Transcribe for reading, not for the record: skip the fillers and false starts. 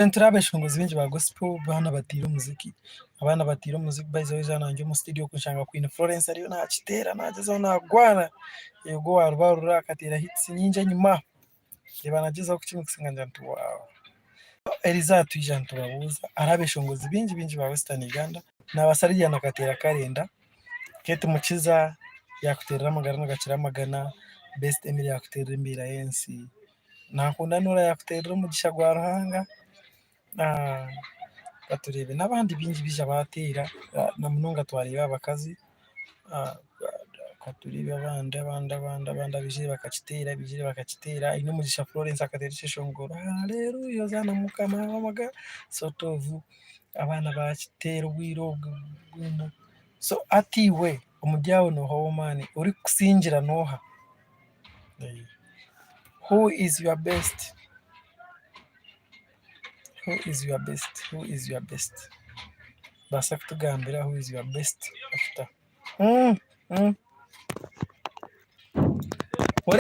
Turi abeshongozi baingi ba gospel baana bataire omuziki, abaana bataire omuziki by the way zaaba ndi omu studio nshanga Queen Florence ariyo nakiteera nagyezaho nagwara, ogwo owa Rubarura akateera hits nyingi enyima, ndeeba nagyezaho kukimikisinga ngira nti wow. Erizooba twija nitubabuuza hariho abeshongozi baingi baingi ba western Uganda, nabaasa Lilian akateera karenda, Kate Mukiza yakuteerera amagara nigakira amagana, Best Emily yakuteerera embeera y'ensi. Naakunda Noora yaakuteerera omugisha gwa Ruhanga, ka tureebe n'abandi baingi baija baateera na munonga twareeba abakazi, ka tureebe abandi abandi abandi abandi abaizire bakakiteera abaizire bakakiteera, Ainomugisha Florence akateera ekyeshongoro Haleluya Hozaana Mukama w'amagara sort of abaana baakiteera obwire obwo bwona. So hati iwe omuri abo nooha ow'amaani orikukusingira nooha? Who is your best? Who is your best? Who is your best? Baasa kutugambira who is your best actor? Mm, mm.